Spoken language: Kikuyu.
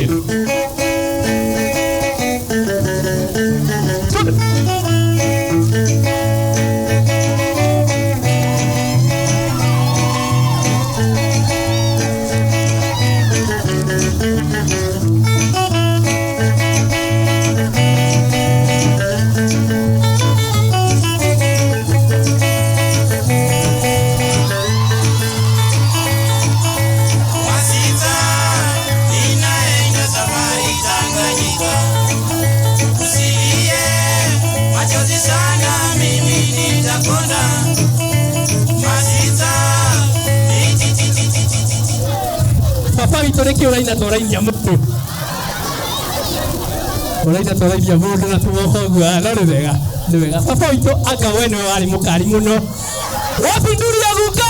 Tũthiĩ. Twende. Masita, ninaenda safari Tanganyika. Usilie machozi sana, mimi nitakonda. Masita, Baba witũ nĩkĩ ũraina ta ũrainia mũtũ? Ũraina ta ũrainia mũndũ na tũmoko ũguo, ah, no nĩ wega, nĩ wega. Baba witũ anga we nĩwe warĩ mũkari mũno. Wapi nduri ya guka?